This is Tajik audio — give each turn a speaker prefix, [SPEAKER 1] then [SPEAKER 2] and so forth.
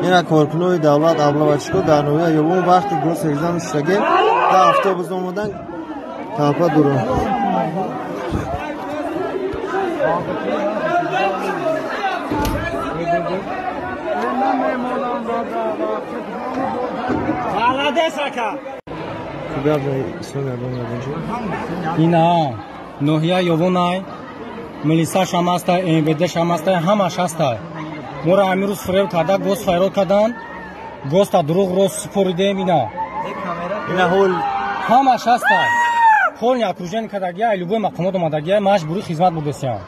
[SPEAKER 1] Ина коркунои давлат аблавачико дар ноҳияи Ёвон вақти госэкзамен шудагем, дар автобус омадан, толпа дурон.
[SPEAKER 2] Ина ноҳия Ёвонай, милисаш ҳам ҳастай, МВДш ҳам ҳастай, ҳамаш ҳастай. Моро ҳамин рӯз фиреб карда, ГОСТ файрод карданд, ГОСТа дурӯғ рост супоридем. Ина
[SPEAKER 1] ина ҳол
[SPEAKER 2] ҳамаш ҳастай, полный окружение кардагия, любой мақомот омадагия, маҷбурӣ хизмат бурдесиям.